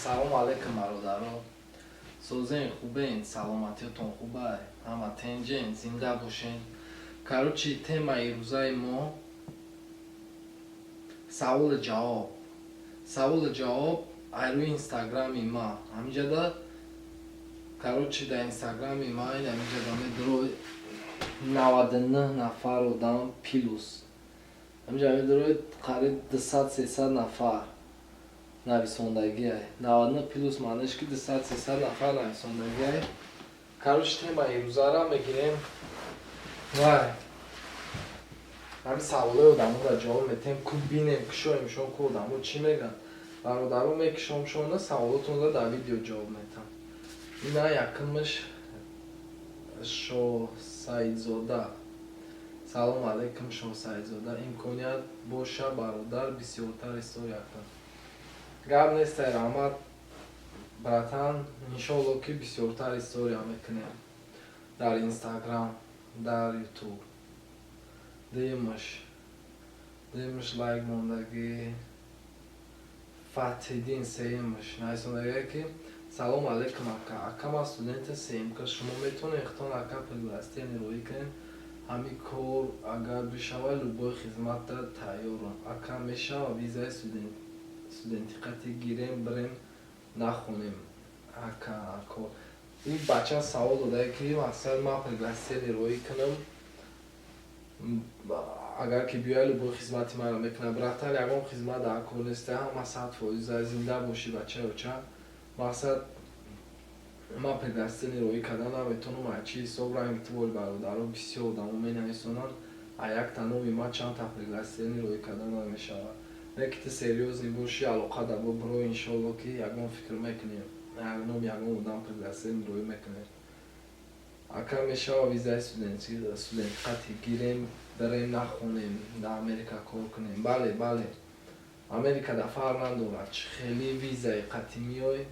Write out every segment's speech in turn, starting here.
Ассалому алайкум, бародаро. Созен, хубен, саломатиётон хубай, ҳама тенҷен, зинда бошен. Короче, темаи рӯзаи мо саволу ҷавоб. Саволу ҷавоб ай рӯи инстаграми ма. Ҳаминҷада, короче, дар инстаграми ма ин ҳаминҷада медурой, 99 нафар одам плюс. Ҳаминҷа медурой, қариб 200, 300 нафар нависондагиай. 99 плюс маънеш ки 200, 300 нафар нависондагиай. Короче, темаи рӯзара мегирем, вай ҳамин саволои одаморо ҷавоб метем, ку бинем, кушоемшон, ку одамо чӣ мегӯянд. Бародаро, мекушомшона, саволотонро дар видео ҷавоб метам. Ина якумаш Шоҳсаидзода. Салом алайкум, Шоҳсаидзода. Имконият боша, бародар, бисёртар история кун. Гап нестай, раҳмат, братан. Иншоалло, ки бисёртар история мекунем дар Инстаграм, дар Ютуб. Дуюмаш лайк мондагӣ Фатҳиддин. Сеюмаш нависондагие, ки салом алайкум, ака. Ака, ман студенти сеюмка, шумо метавонед худтон, ака, пригласительный роӣ кунед? Ҳамин кор агар бишавад, любой хизматда тайёрам. Ака, мешавад визаи студентӣ қати гирем, бирем, нахонем, ака, кор? Ин бача савол додае, ки мақсад ман пригласительный роӣ кунам, агар ки биёяд, любой хизмати маро мекунад. Братан, ягон хизмат дар кор неста, ҳама 100%. Зинда бошӣ, бачаоча. Мақсад, ман пригласительный роӣ карда наметавонам. Ай чӣ ҳисоб? Ранги ту, бародаро, бисёр одамо менависонанд, а якта номи ман чандта пригласительный роӣ карда намешавад. Не ки ту серьёзный бошӣ, алоқа да бро, иншоалло, ки ягон фикр мекунем, номи ягон одам пригласительный роӣ мекунем. Ака, мешава визаи студенти қати гирем, дарем, нахонем, дар Америка кор кунем? Бале, бале, Америка да фарқ надорад, чӣ хеле визаи қати меои,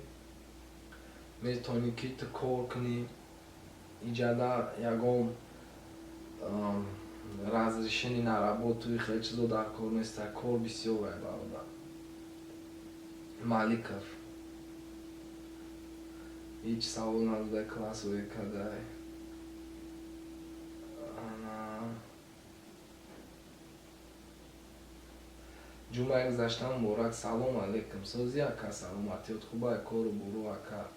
метавонӣ, ки ту кор кунӣ. Иҷада ягон разрешение на работу, хеле чизо дар кор неста. Кор бисёр ай, бародар. Маликов ҳеҷ савол надода, классове кардай. Ана, ҷумъаи гузашта муборак. Салом алейкум, созӣ, ака, саломатиёт хубай, кору буру, ака?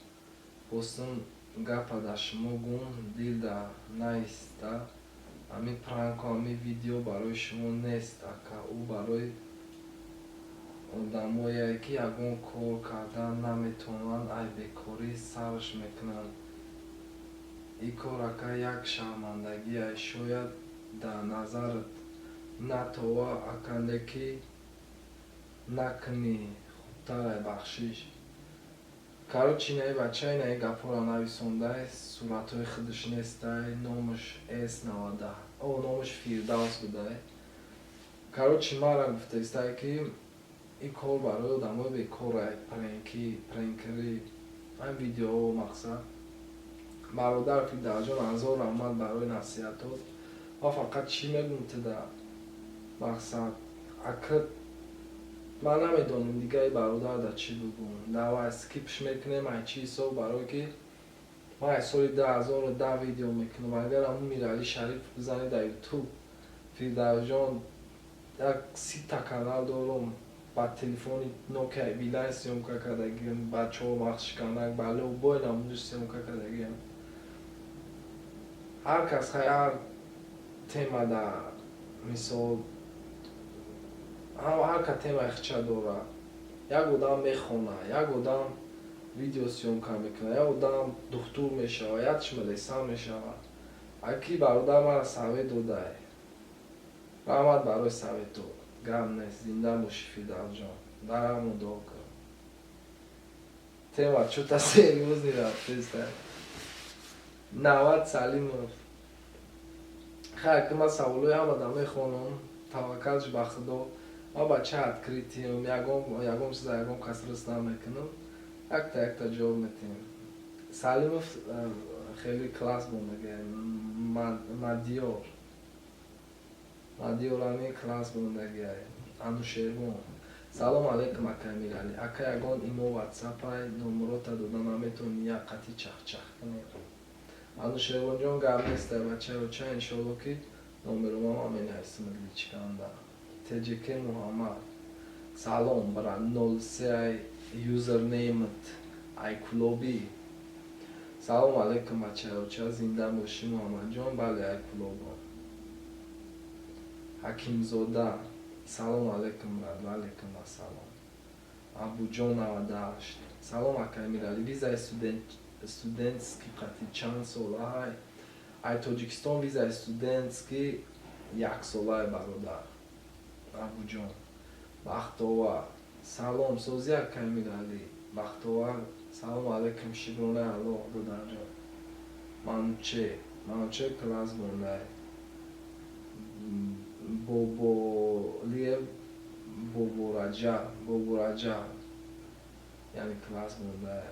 Хостум гапа да шумо гум, дил да наиста. Ҳамин пранку, ҳамин видео барои шумо нест, ака. Ӯ барои одамое, ки ягон кор кардан наметавонанд, ай бекорӣ сарш мекунанд ин кор, ака, як шармандагие, шояд дар назарат натова, ака, леки накунӣ хубтар, бахшиш. Короче, инаи бача инаи гапҳоро нависондай, суратҳои худаш нестай, номаш с 90 о, номаш Фирдавс будай. Короче, мара гуфтаистай, ки ин кор барои одамои бекорай, пранки, пранкери, ҳамин видеоҳо. Мақсад, бародар Фирдавсҷон, ҳазор раҳмат барои насиҳатот. Ман фақат чӣ мегӯм туда? Мақсад, ака, ман намедонам дигаи бародар да чӣ бигӯм. Давай, скипш мекунем. Ай чӣ ҳисоб? Барое ки ман аз соли 2010 видео мекунам. Агар ҳамун Миралӣ Шариф бизанӣ дар Ютуб, Фирдавсҷон, як 30-та канал дорум. Ба телефони Нокиа Билайн съёмка кардагиам, ба чормағзшиканак, ба любой намудиш съёмка кардагиам. Ҳар кас хай ҳар тема да, мисол, ҳар ка темаи хича дора. Як одам мехона, як одам видео съёмка мекунад, як одам духтур мешавад, як чмалесан мешавад. Аки бародар мара совет додай, раҳмат барои совету. Гап нест, зинда бошӣ, Фирдавсҷон, дарамон дуо кун. Тема чё-то серьёзный рафтеста. Навад Салимов. Хай, ки ман саволои ҳамада мехонам, таваккалш ба Худо. Ман бача открытием, ягон чиза ягон кас рис намекунам, якта якта ҷавоб метиҳем. Салимов хеле класс мондагиай. Мадиёр, Мадиёр ами класс мондагиай. Анушервон. Салом алейкум, ака Эмиралӣ. Ака, ягон имо, ватсапай номерота дода наметавонӣ, як қати чахчах кунем? Анушервонҷон, гап нестай, бачаоча, иншолло, ки номеромама менависам личканда. Тҷк Муҳаммад, салом, брат. 03 ай юзернеймт айкулобӣ. Салом алейкум, бачаоча, зинда бошӣ, Муҳаммадҷон. Бале, айкулобо. Ҳакимзода, салом алейкум, брат. Ваалейкум ассалом. Абуҷон 98, салом, ака Эмиралӣ. Визаи студентский қати чанд солаҳай? Ай Тоҷикистон визаи студентский яксолае, бародар Абуҷон. Бахтовар, салом, созӣ, ака Эмиралӣ. Бахтовар, салом алейкум, шукронаи Аллоҳ, додарҷон. Мануче, Мануче класс бондай. Боболиев Бобораҷаб, Бобораҷаб яъне класс бондай.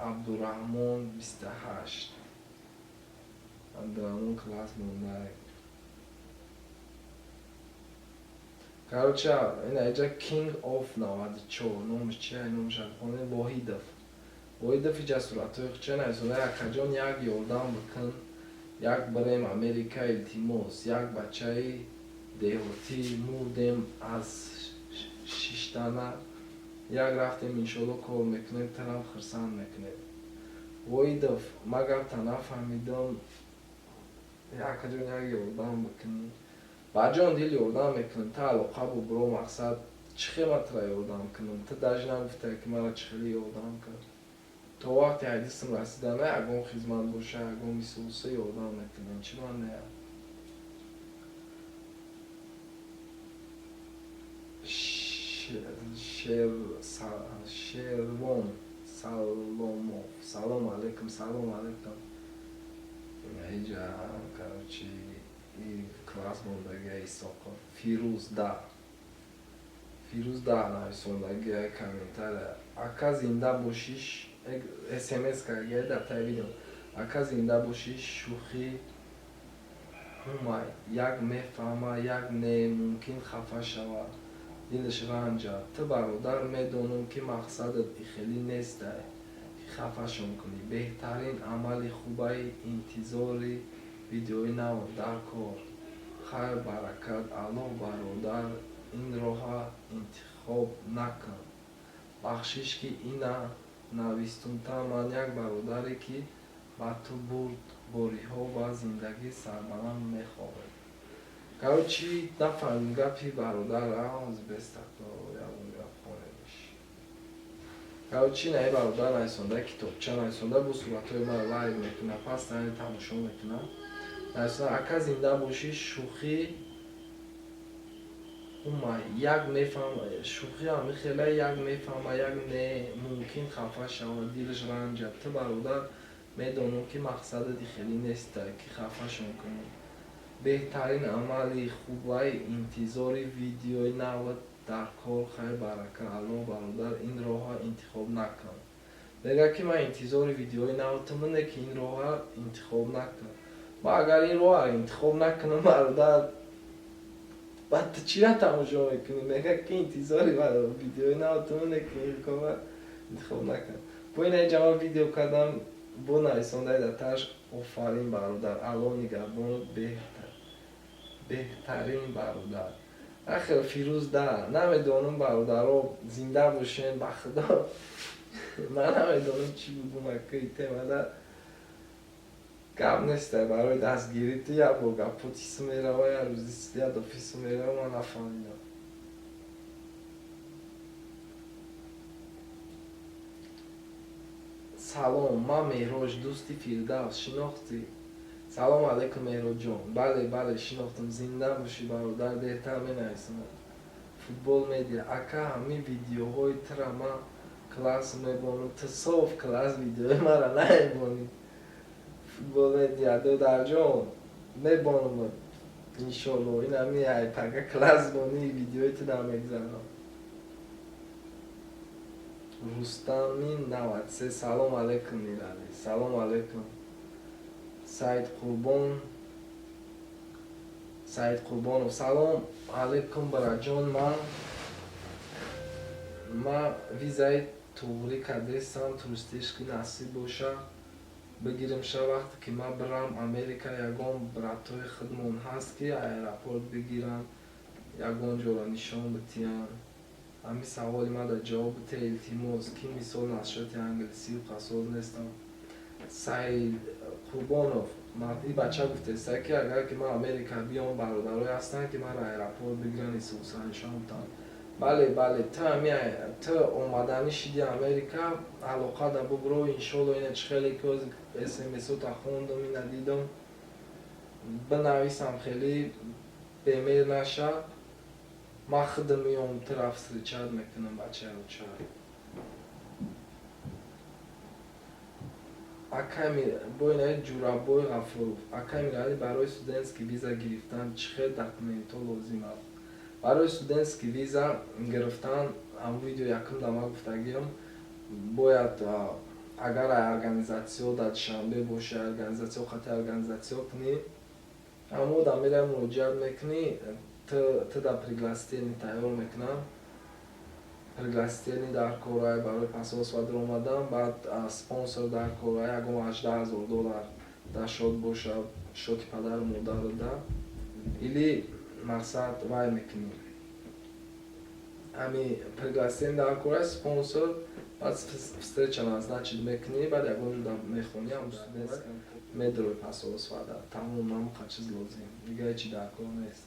Абдураҳмон 28, Абдураҳмон класс бондай. Короче, ина иҷа King of 94, номаш чия? Номаш хоне Воҳидов. Воҳидов иҷа суратҳои хуча нависонда: акаҷон, як ёрдам бикун, як бирем Америка, илтимос. Як бачаи деҳотӣ, мурдем аз шиштана. Як рафтем, иншолло, кор мекунем, тарам хурсанд мекунем. Воҳидов, ма гапта нафаҳмидам. Акаҷон, як ёрдам бикунӣ. Баҷон дил, ёрдам мекунем, та алоқа бубро. Мақсад, чӣ хел ма тура ёрдам кунам? Ту даже нагуфтае, ки мара чӣ хеле ёрдам кун. То вақте ҳадисам расидана, ягон хизмат боша, ягон мисолса, ёрдам мекунем, чӣ ман не. Шервон Саломов, салом алейкум. Салом алейкум. Иҷа, короче, класс мондагия. Исоқов Фирӯз да, Фирӯз да нависондагия комментария: ака, зинда бошиш. СМС кардагия дар таи видео: ака, зинда бошӣ. Шӯхӣ ҳумай, як мефаҳма, як не, мумкин хафа шавад, дилаш ранҷад. Ту, бародар, медонам, ки мақсадат ихелӣ нестай, ки хафашон кунӣ. Беҳтарин амали хубаи, интизори видеои нав, дар кор хайр баракат. Аллоҳ, бародар, ин роҳа интихоб накун. Бахшиш, ки ина навистумта. Ман як бародаре, ки ба ту бурдбориҳо ва зиндагӣ сарбаланд мехоҳем. Короче, нафаҳмидем гапи бародара, ягон гап хонемиш. Короче, наи бародар нависонда, китобча нависонда, бо суратҳои ман лайк мекуна, пас тамошо мекуна. Нависонда: ака, зинда бошӣ. Шӯхӣ ҳумай, як мефаҳма, шӯхӣ ҳами хела, як мефаҳма, як не, мумкин хафа шавад, дилаш ранҷад. Ту, бародар, медонам, ки мақсадат хеле нестай, ки хафашон кунӣ. Беҳтарин амали хубаи, интизори видеои нават, дар кор хайр барака. Аллоҳ, бародар, ин роҳа интихоб накун. Мегӯяд, ки ман интизори видеои наватам, не, ки ин роҳа интихоб накун. Ма агар ин роҳаро интихоб накунам, бародар, баъд ту чира тамошо мекунӣ? Мегӯяд, ки интизори видеои наватам, не, ки ин роҳа интихоб накун. Бо ина иҷа ман видео кардам, бо нависондаи дар тааш: офарин, бародар, Аллоҳ нигаҳбонат, беҳтарин бародар. Ахир, Фирӯз да, намедонам, бародаро, зинда бошен. Ба худо, ман намедонам чӣ бугум. Акаи темада гап нестай. Барои дастгирӣ ту як бор гапо тису мерава, як рӯзи як офису мерава. Ман нафаҳмидам. Салом, ман Меҳроҷ, дӯсти Фирдавс, шинохтӣ? Салом алейкум, Меҳроҷон. Бале, бале, шинохтам. Зинда бошӣ, бародар, беҳтар менависам. Футбол медиа, ака, ҳамин видеоҳои тура ман класс мебонам. Ту соф класс видеои мара намебонӣ. Футбол медиа, додарҷон, мебонам, иншолло, ин ҳами айпага класс бонӣ, видеои ту намегзарам. Рустамин 93, салом алейкум, Миралӣ. Салом алейкум. Саид Қурбон, Саид Қурбонов, салом алейкум, бараҷон. Ман Ма визаи туғрӣ кардестам, туристический, насиб боша, бигирим ша. Вақте ки ман бирам Америка, ягон братои худмон ҳаст, ки аэропорт бигиранд, ягон ҷоро нишон битиҳанд? Ҳамин саволи ман дар ҷавоб бите, илтимос, ки мисол насчёти англисию қасоз нестам. Саид Қурбонов, и бача гуфтеста, ки агар ки ман Америка биём, бародарое ҳастанд, ки маро аэропорт бигиранд, исуса нишон битанд. Бале, бале, ту ами ту омаданӣ шиди Америка, алоқа да бубро, иншолло. Ина чӣ хеле ки смсота хондум, ина дидам, бинависам, хеле бемер наша, ман худам меом, тура встречать мекунам, бачаюча. Акай боинаи Ҷураббой Ғафуров: акай Миралӣ, барои студентский виза гирифтан чӣ хел документҳо лозим аст? Барои студентский виза гирифтан, ҳам видео якум да ман гуфтагиам, бояд, агар организатсиё дар Душанбе боша, организатсиё қати организатсиё кунӣ, ҳамо да мераи, муроҷиат мекунӣ, ту да пригласительный тайёр мекунам. Пригласительный дар корай барои посольство даромадан, баъд спонсор дар корай, ягон 18 000 доллар дар счёт боша, счёти падару модару да или мақсад вай мекунӣ, ҳами пригласительный дар корай, спонсор, баъд встреча назначить мекунӣ, баъд ягон ҷо мехонӣ, ҳам студентском медрои посольство да, тамом. Намуқа чиз лозим, дига ҳечи дар кор нест.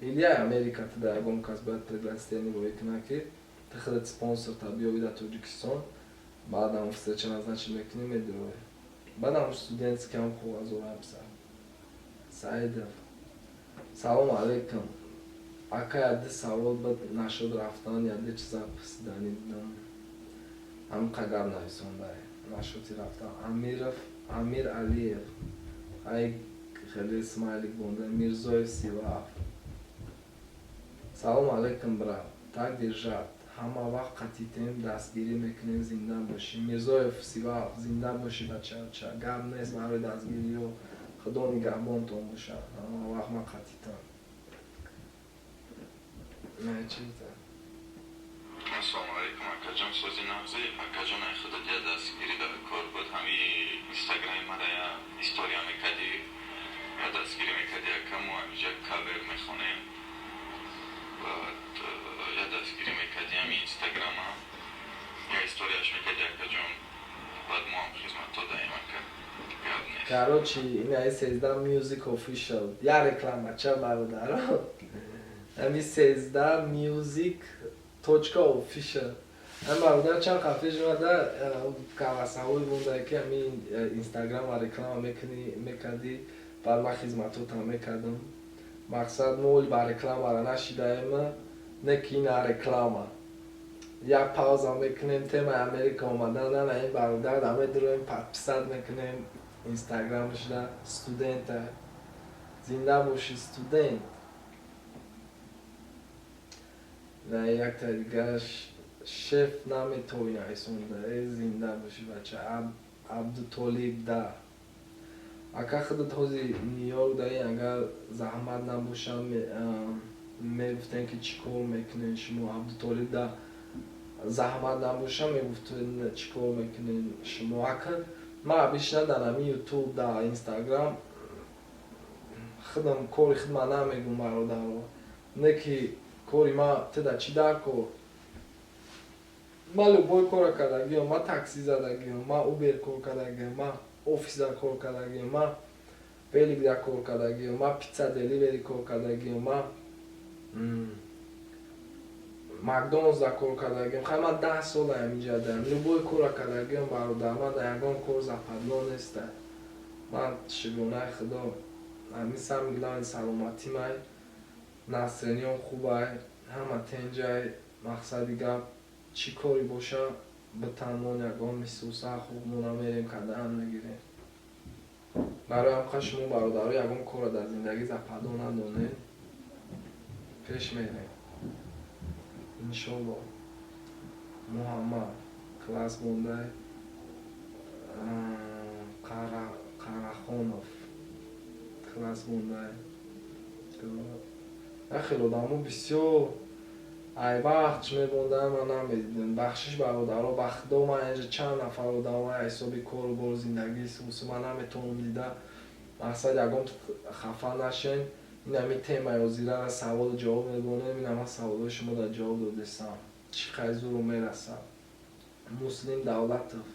Или Америка ту да ягон кас бояд пригласительный роӣ кунад, ки ту худат спонсорта биёвӣ дар Тоҷикистон, баъдам встреча назначить мекунӣ, медроӣ, баъдам студентский ҳам коғазора. Писар Саидов: салому алейкум, ака, яде савол буд нашуд рафтан, яде чиза пурсиданӣ будам. Ҳамқа гап нависондай нашуди рафтан. Амиров Амир Алиев, ай хеле смайлик бонда. Мирзоев Сиваф: салому алейкум, брат, так держать, ҳама вақт қатитем, дастгирӣ мекунем, зинда бошӣ. Мирзоев Сиваф, зинда бошӣ, бачаача, гап нест барои дастгириё, Худо нигаҳбонтон бошад, ҳама вақт ман қатитам. Чита? Ассалому алайкум, акаҷон, сози нағзи, акаҷон, ай худо дия дастгирӣ дар кор буд. Ҳами инстаграми мара я история мекардӣ, я дастгирӣ мекардӣ, акаму ҳамиҷа кавер мехонем, баъд я дастгирӣ мекардӣ ҳами инстаграма, я историяш мекардӣ, акаҷон, баъд мо ҳам хизматҳо даем, ака, гап нест. Короче, ина 13 Music Official, я реклама ча, бародаро, ҳами 13 music точка official. Ҳам бародар чанд ҳафта омада кавасаҳои монда, ки ҳамин инстаграма реклама мекунӣ, мекардӣ, баъд ман хизматотам мекардам. Мақсад, мо оли ба рекламара нашидаем, не ки ина реклама. Як пауза мекунем, темаи Америка омадан, ана ин бародар да медуроем, подписать мекунем инстаграмашда, студента. Зинда бошӣ, студент. На якта дигараш шеф наметавонӣ нависонда. Э, зинда бошӣ, бача. Абдутолиб да: ака, худат ҳози Нью-Йорк даи, агар заҳмат набошам, мегуфтем, ки чӣ кор мекунед шумо? Абдутолиб да: заҳмат набошам, мегуфтем, чӣ кор мекунед шумо? Ака, ман обычно дар ҳамин Ютуб, дар Инстаграм худам кори худма намегум, бародаро, не ки кори ма туда чӣ дар кор. Ман любой кора кардагиам, ман такси задагиам, ман Убер кор кардагиам, ман офисда кор кардагиам, ман великда кор кардагиам, ман пицца деливери кор кардагиам, ман Макдоналдсда кор кардагиам. Хай, ман 10 солаям инҷа даям, любой кора кардагиам, бародар, ман дар ягон кор западло неста. Ман, шукронаи Худо, ҳамин самый главный саломатимай, настроениям хубай, ҳама тенҷай. Мақсади гап, чӣ коре боша, битанмон, ягон мисуса хубмона мерем, кардаам мегирем. Барои ҳамқа шумо, бародаро, ягон корро дар зиндагӣ западло надонед, пеш мерем, иншолло. Муҳаммад, класс мондай. Қарахонов, класс мондай. Як хел одамо бисёр. Ай вақт чӣ мебондам, ман намедидам. Бахшиш, бародаро, ба худо, ман инҷа чанд нафар одам ҳисоби кору бору зиндагӣ сусу ман наметавонам дида. Мақсад, ягон хафа нашен. Ин ҳами темаи ҳозирара саволу ҷавоб мебонем. Ин ҳама саволҳои шумо дар ҷавоб додестам. Чӣ қадр зуру мерасад. Муслим Давлатов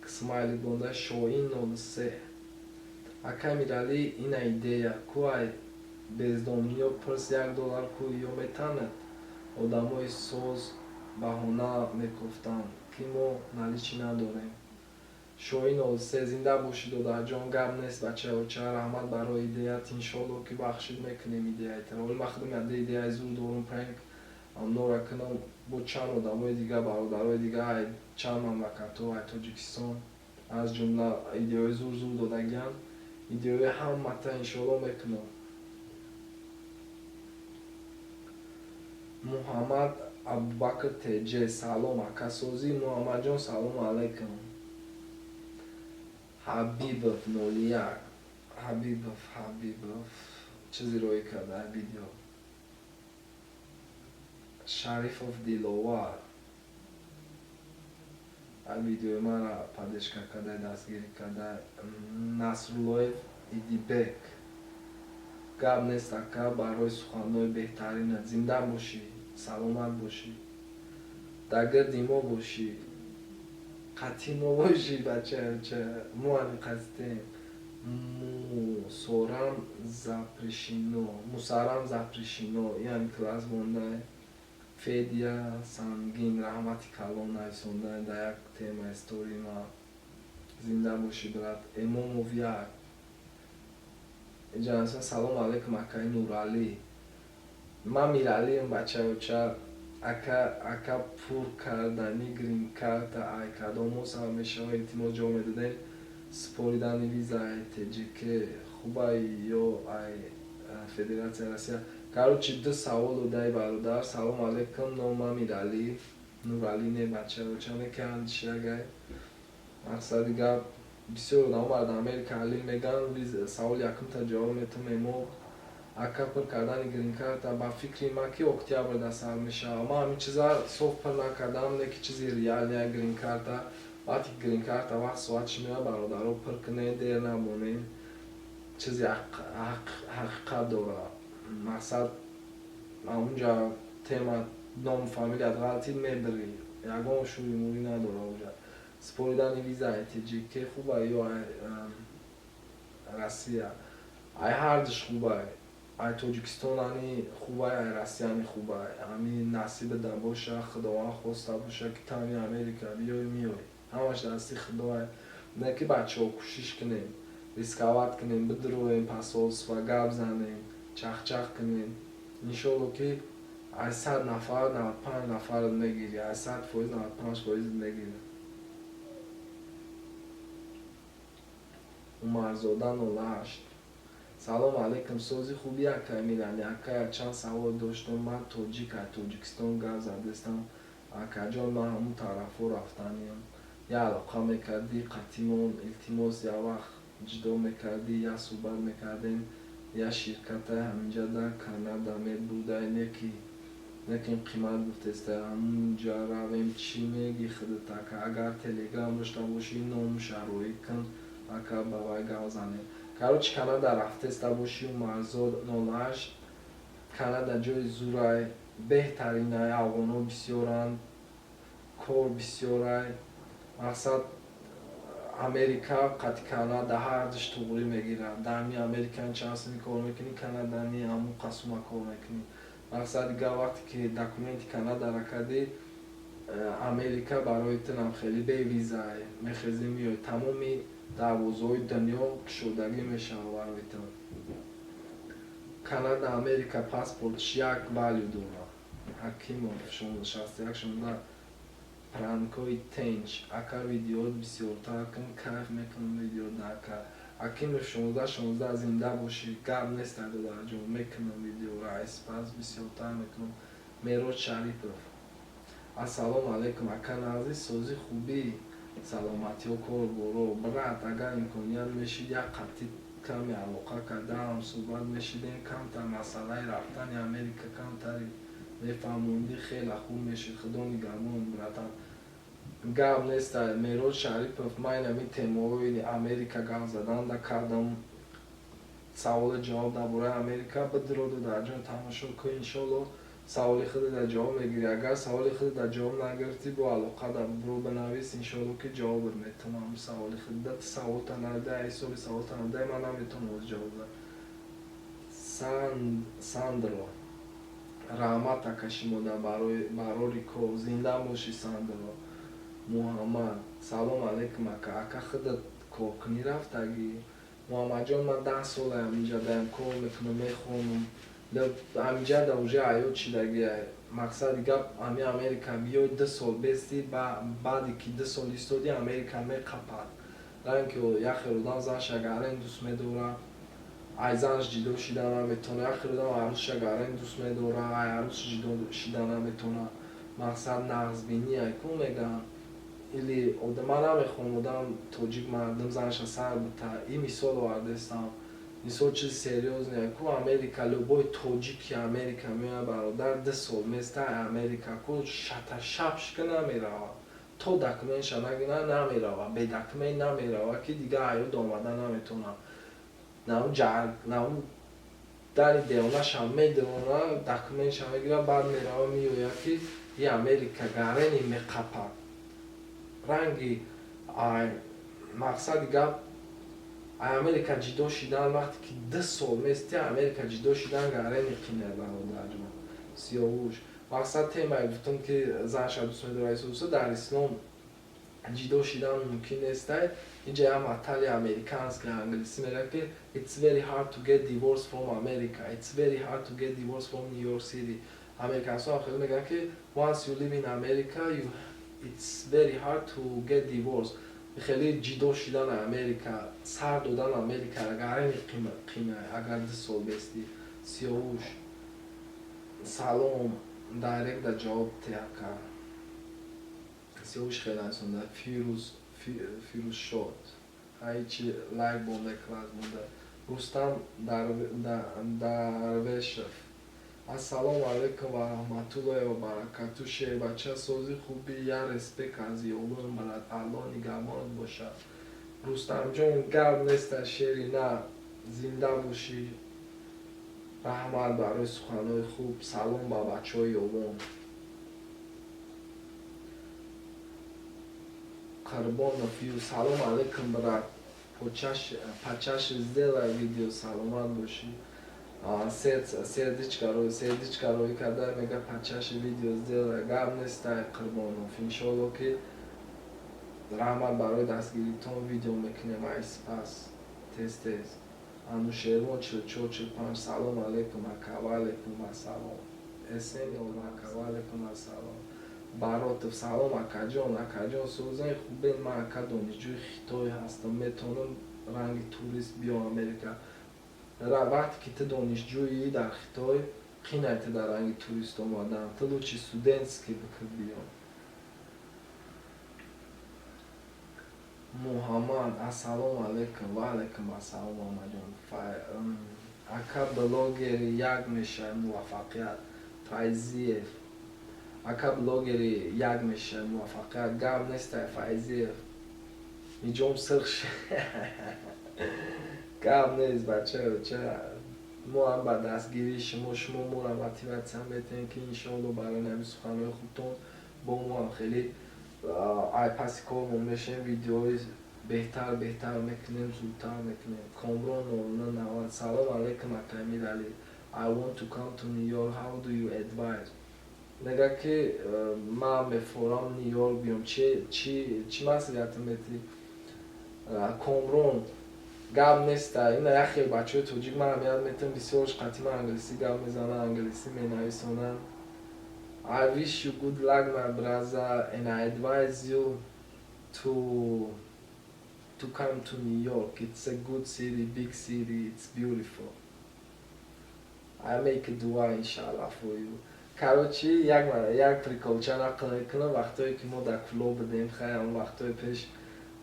смайлик бонда. Шоин 03: ака Миралӣ, ина идея ку, ай бездомниё пурс, $1 ку, ё метанад. Одамои соз баҳона мекофтанд, ки мо наличный надорем. Шоҳин 03, зинда бошӣ, додарҷон. Гап нест, бачаоча, раҳмат барои идеят. Иншоалло, ки бахшид мекунем идеяйтара. Оли ман худам яде идеяи зур дорум, пранк амнора кунам бо чанд одамои дига, бародарои дига, ай чанд мамлакатҳо, ай Тоҷикистон аз ҷумла, идеяҳои зур зур додагианд. Идеяҳои ҳамата иншоалло мекунам. Муҳаммад Абубакр Теҷ: салом, акасозӣ. Муҳаммадҷон, салому алайкум. Ҳабибов 01, Ҳабибов, Ҳабибов чизи роӣ карда видео. Шарифов Диловар видеои мара поддержка карда, дастгирӣ карда. Насруллоев Идибек: гап нест, ака, барои суханҳои беҳтаринат. Зинда бошӣ, саломат бошӣ, дар гирди мо бошӣ, қатъи мо бошӣ, бачаоча, мо ҳамин қасдем. Мусорам запрещено, мусарам запрещено, яъне класс мондай. Федя Сангин, раҳмати калон нависонда дар як темаи стории ма. Зинда бошӣ, брат. Эмомов як иҷа: салому алайкум, акаи Нуралӣ, ман Миралиам, бачаоча. Ака, ака, пур кардани грин-карта ай кадомо сабаб мешавад? Илтимос, ҷавоб медодем. Супоридани виза ай ТЖК хубай ё ай Федератсияи Россия? Короче, ду савол додаи, бародар. Салому алайкум, номам Миралӣ, Нуралӣ не, бачаоча, не ки андишагай. Мақсади гап, бисёр одамо бард Америка ҳалил меган. Саволи якумта ҷавоб метавонем. Мо, ака, пур кардани грин-карта, ба фикри ман, ки октябрда сар мешавад. Ман ҳамин чиза соф пур накардам, не ки чизи реальный грин-карта. Вақте ки грин-карта вақт соатш меояд, бародаро, пур кунед, дер намонед. Чизи ҳақиқат дорад. Мақсад, унҷа тема ному фамилият ғалтид, мебирӣ, ягон шӯри мурӣ надорад уҷа. Супоридани виза ай ТЖК хуба ё Россия? Ай ҳардуш хубай. Ай Тоҷикистон ани хубай, ай Россияни хубай. Ҳамин насибада боша, Худованд хоста боша, ки тами Америка биёй, меёй. Ҳамаш дасти Худоай. Не ки, бачаҳо, кӯшиш кунем, рисковать кунем, бидроем, посольство гап занем, чахчах кунем. Иншолло, ки ай 100 нафар 95 нафарат мегирӣ, ай 100%, 95% мегирӣ. Умарзода 08: салому алайкум, сози хуби, акай Миралӣ. Ака, чанд савол доштам. Ман тоҷик, ай Тоҷикистон гап задестам. Акаҷон, ман ҳамун тарафҳо рафтаниям, я алоқа мекардӣ қатимон. Илтимос, як вақт ҷудо мекардӣ, як суҳбат мекардем. Я ширкатай ҳаминҷа дар Канада мебурдай, неки лекин қимат гуфтеста. Ҳамунҷа равем, чӣ мегӣ худат, ака? Агар Телеграм дошта бошӣ, ному шароит кун, ака, ба вай гап занем. Короче, Канада рафтеста бошӣ, Умарзод 08, Канада ҷои зурай, беҳтаринай. Афғонҳо бисёранд, кор бисёрай. Мақсад, Америка қати Канада ҳардуш туғрӣ мегирад. Дар Америка чанд сини кор мекунӣ, Канадани ҳамун қасума кор мекунӣ. Мақсади гап, вақте ки документи Канадара кардӣ, Америка барои тунам хеле бевизай мехезӣ, меоӣ. Тамоми дарвозаҳои дунё кушодагӣ мешавад барои ту. Канада, Америка паспортш як value дорад. Ҳакимов 6116: пранкҳои тенч, ака, видеоот бисёртар кун, кайф мекунам видеода, ака. Ҳакимов 1616, зинда бошӣ. Гап нест, додарҷон, мекунам видеоро, айспас бисёртар мекунам. Мероҷ Шарипов: ассалому алайкум, ака, нағзи, созӣ, хубӣ, саломатиҳо, кору боро. Брат, агар имконият мешид, як қатъи Каме алоқа карда, ҳамсӯҳбат мешидем, камтар масъалаи рафтани Америка камтари мефаҳмондӣ, хеле хуб мешид. Худо нигаҳбон, братан. Гап неста, Мероҷ Шарипов. Ман инами темаҳои Америка гап заданда кардам. Саволу ҷавоб дар бораи Америка бидироду дар ҷон тамошо кун, иншолло, саволи худро дар ҷавоб мегирӣ. Агар саволи худро дар ҷавоб нагирифтӣ, бо алоқа дар бро бинавис, иншолло, ки ҷавобат метавонам саволи худда. Саволта надай, ҳисоби саволта надай, ман наметавонам оз ҷавоб дам. Сандро, раҳмат, ака, шумода барои барори кор. Зинда бошӣ, Сандро. Муҳаммад: салом алейкум, ака. Ака, худат коркунӣ рафтагӣ? Муҳаммадҷон, ман 10 солаям инҷа даям, кор мекунам, мехонам. Ҳаминҷа да уже ҳаёт шидагия. Мақсади гап, ҳами Америка биёй, 2 сол бести, баъде ки 2 сол истоди, Америка меқапад. Ранги як хел одам занша гарен дӯст медора, ай занаш ҷидо шида наметавона. Як хел одам арӯсша гарен дӯст медора, ай арӯсш ҷидо шида наметавона. Мақсад, нағзбинӣ ку мегӯянд. Или ман намехоҳам одам тоҷик мардум занша сар бита, ин мисол овардастам, мисол, чизи серьёзный ку. Америка, любой тоҷики Америка меояд, бародар, 2 сол места, Америка ку шаташап шика намерава, то документша нагира намерава, бе документ намерава, ки дигар ҳаёт омада наметавонам. Наву дари девонашам медавона, документша мегира, баъд мерава, меояд, ки и Америка гарени меқапад. Ранги, мақсади гап, Америка ҷидо шидан, вақте ки 2 сол мести, Америка ҷидо шидан гарени қина, бародарҷон. Сиёвуш, мақсад, темае гуфтам, ки занша дӯст медора. Исуса дар ислом ҷидо шидан мумкин нестай. Инҷа як матали американский, англисӣ мегӯяд, ки "It's very hard to get divorce from America, it's very hard to get divorce from New York City." Американсо ҳам хеле мегӯянд, ки once you live in America, you it's very hard to get divorce. Хеле ҷидо шидан Америка, сар додан Америка гарани қина, агар 2 сол бести. Сиёвуш, салом, директ да ҷавоб теака. Сиёвуш хеле ансонда. Фирӯз, Фирӯзшод, ҳайчи лайк бонда, класс бонда. Рустам Дарвешев: ассалому алайкум ва раҳматуллоҳи ва баракату, шербача, сози, хуби? Я респект аз ёлон, брат, Аллоҳ нигаҳбонат бошад. Рустамҷон, гап неста, шери на, зинда бошӣ, раҳмат барои суханҳои хуб. Салом ба бачаҳои ёвон. Қурбонов Ю: салом алейкум, брат, почаще сделай видео. Саломат бошӣ. Сердечко рӯй карда, мега: "Почаще видео сделай". Гап нестай, Қурбонов, иншоалло, ки раҳмат барои дастгиритон, видео мекунем айспас тез тез. Анушервон 4445: салом алейкум, ака. Ва алейкум ассалом. Эсен, ака, ва алейкум ассалом. Баротов: салом, акаҷон. Акаҷон, сӯзани, хубен? Ман, ака, донишҷӯи Хитой ҳастам, метавонам ранги турист биём Америка? Вақте ки ту донишҷӯӣ дар Хитой, қинай ту дар ранги турист омадан. Ту лучше студентский бикун, биё. Муҳаммад: ассалому алайкум. Ва алайкум ассалом, Муҳаммадҷон. Ака, блогери як мешавад, муваффақият. Файзиев: ака, блогери як мешавад, муваффақият. Гап нестай, Файзиев, иҷом сирх. Гап нест, бача. Мо ҳам ба дастгирии шумо, шумо моро мотиватсия метиҳем, ки иншоалло, барои ҳамин суханҳои хубтон бо мо ҳам хеле ай паси кормон мешавем, видеоҳои беҳтар беҳтар мекунем, зудтар мекунем. Комрон 0990: салом алейкум, ака Эмиралӣ, I want to come to New York, how do you advise? Мега, ки ман мефорам Нью Йорк биём, чӣ маслиҳат метӣ? Комрон, гап неста. Ина як хел бачаҳои тоҷик ман аҳамият метиҳам, бисёрш қатъи ман англисӣ гап мезананд, англисӣ менависонанд. I wish you good luck, my brother, and I advise you to come to New York. It's a good city, big city, it's beautiful. I make a dua, inshallah, for you. Короче, як приколча нақл мекунам. Вақтое ки мо дар Кӯлоб будем, хай, ҳамон вақтҳои пеш,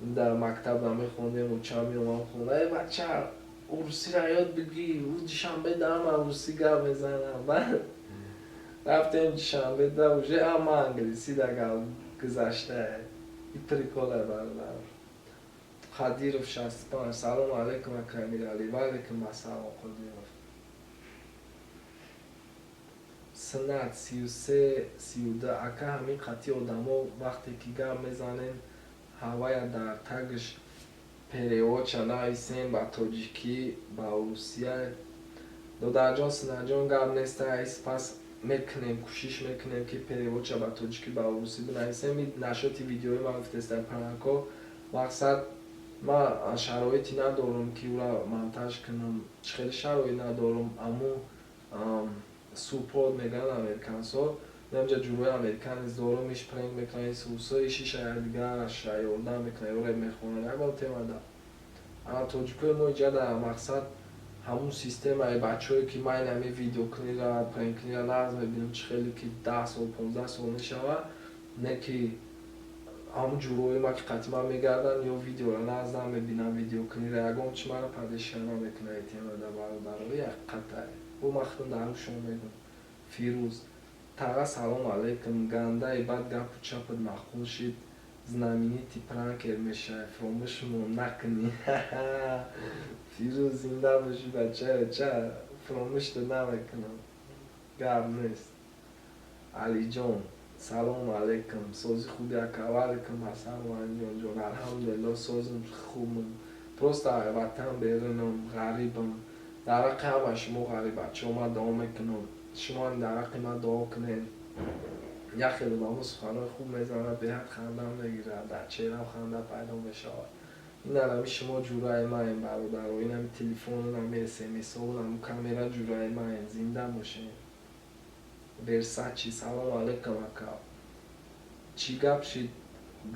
дар мактаб намехондем, учам меомам хона: "Э, бача, Урусиро ёд бигӣ. Ӯ Душанбе дама урусӣ гап мезанам. Баъд рафтем Душанбе, да уже ама англисӣ да гап гузашта. И прикол е, бародар. Қадиров 65. Салому алайкум, ака Амиралӣ. Ва алайкум ассалом, Қодиров. Синат 33 32. Ака, ҳамин қатъи одамо вақте ки гап мезанем, ҳавая дар тагш перевод ша нависем ба тоҷикӣ, ба русия. Додарҷон, Синаҷон, гап неста, пас мекунем, кӯшиш мекунем, ки перевод ша ба тоҷикӣ, ба русӣ бинависем. Нашоти видеои ман гуфтеста, пранк о, мақсад, ман шароите надорам, ки ӯра монтаж кунам. Чӣ хеле шароит надорам, аммо support мегӯянд американсо. Намҷа ҷурои американец дорум, иш пранк мекунад, ис русо, ишиша якдигараш ёрдам мекунад, ё реп мехонад ягон темада. Ана тоҷикои мо иҷа мақсад ҳамун системаи бачаҳое, ки ман инами видеокунира, пранк кунира нағз мебинам, чӣ хеле ки 10 сол, 15 сол мешавад, не ки ҳамун ҷурои ма, ки қатъи ман мегарданд, ё видеоро нағз намебинам, видеокунира ягон чи мара поддержка намекунад и темада, бародаро, ҳақиқатай. Бо ман худам дар ҳушон мегӯм. Фирӯз таға, салому алайкум. Гандаи бад гапу чапат маъқул шид, знаменитый пранкер мешавӣ, фуромӯшмон накунӣ. Фирӯз, зинда бошӣ, бачаё, ча фуромӯшто намекунам, гап нест. Алиҷон, салому алайкум, сози хуби, ака? Ва алайкум ассалом, Алиҷонҷон. Алҳамдулилло, созим, хубам, просто ватан берунам, ғарибам. Дар ҳаққи ҳама шумо ғарибачаҳо ман дуо мекунам, шумо дар ҳаққи ман дуо кунед. Як хел одамо суханҳои хуб мезанад, беҳад хандам мегирад, дар чеҳрам ханда пайдо мешавад. Ин ҳами шумо ҷураи маем, бародаро, ин ҳами телефон, ин ҳами смсо, ин ҳами камера ҷураи маем. Зинда бошем. Версачи, салому алайкум, ака. Чӣ гап шид,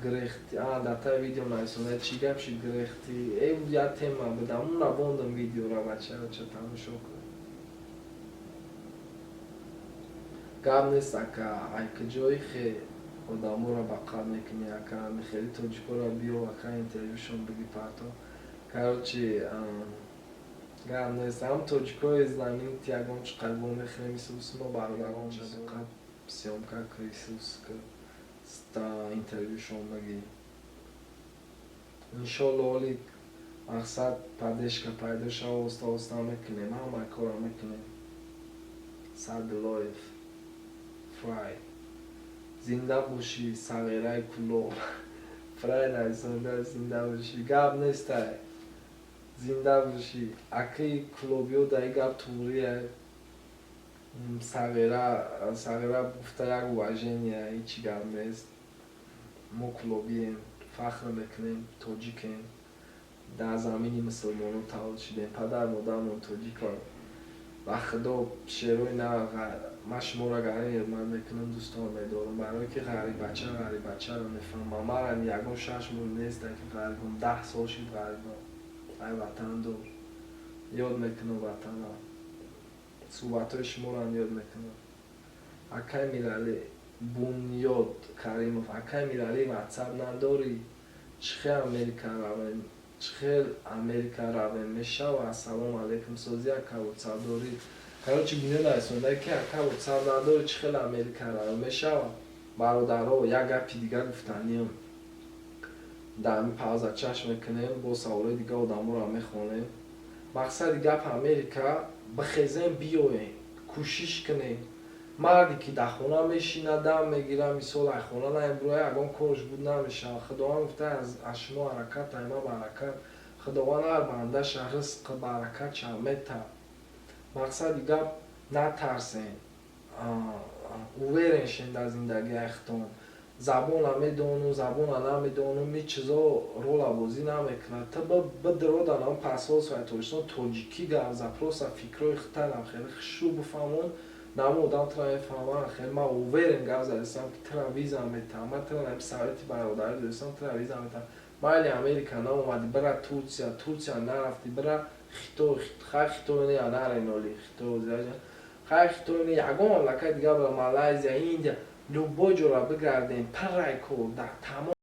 гирехти? Дар таи видео нависонда, чӣ гап шид, гирехти? Э, як тема буд, ҳамуна бондам видеора, бачаоча, тамошо кун. Гап нест, ака. Ай куҷои хе одаморо ба қаб мекунӣ, ака? Хеле тоҷикоро биё, ака, интервюшон биги, парто. Короче, гап нест, ҳам тоҷикои знаменитый ягон чи қайбо мехӯрем. Исус мо бародарон диққат, съёмка ка, Исус интервюшон биги, иншолло. Оли мақсад поддержка пайдо шава, оста оста мекунем, ҳама кора мекунем. Садилоев Фрай, зинда бошӣ, сағираи Кулоб. Фрай нависонда, зинда бошӣ, гап нестай, зинда бошӣ, акаи кулобиё. Дар гап туғрия, сағира, сағира гуфта як уважение, ҳечи гап нест. Мо кулобием, фахр мекунем, тоҷикем, дар замини мусулмонон таваллуд шудем, падар модармон тоҷикон. Ба худо, шерои на, ман шуморо гарин ҳурмат мекунам, дӯстон медорам, барое ки ғариббача ғариббачаро мефаҳмам. Марам ягон 6 моҳ нест, ки ғарибам, 10 сол шуд ғарибам, ай ватан дур. Ёд мекунам ватанам, суҳбатҳои шуморо ёд мекунам. Акай Миралӣ, Бунёд Каримов, акай Миралӣ, ватсап надорӣ? Чӣ хел Америка равем, чӣ хел Америка равем мешава? Ассалому алайкум, сози, ака, ватсап дорӣ? Короче, Бунёд нависонда, ки ака, ватсап надорӣ, чӣ хел Америка равем мешава? Бародаро, як гапи дигар гуфтаниям. Дар ҳамин пауза чашм мекунем, бо саволҳои дигар одаморо мехонем. Мақсади гап, Америка бихезем, биёем, кӯшиш кунем. Марде ки дар хона мешинад, дам мегирад, мисол, ай хона наебурӯя, ягон корш буд намешавад. Худованд гуфта: аз шумо ҳаракат, ай ма баракат. Худованд ҳар бандаша ризқ, баракатша метавад. Мақсади гап, натарсем, уверен шем дар зиндагии худтон. Забона медонум, забона намедонум, ҳеҷ чизо рола бозӣ намекунад. Ту бидродан ам посольствои Тоҷикистон, тоҷикӣ гап за, просто фикрҳои худтарам хеле хушрӯ бифаҳмон, намо одам тура мефаҳмад. Хеле ман уверен гап задистам, ки тура виза метаҳам. Ман тура ҳами совети бародарӣ додистам, тура виза метаҳам. Майли, Америка наомадӣ, бира Турсия, Турсия нарафтӣ, бира Хитой. Хай, Хитой не, нарен оли Хитой, хай, Хитой не, ягон мамлакати дигар бира, Малайзия, Индия, любой ҷора бигардем, пиррай кор дар тамом.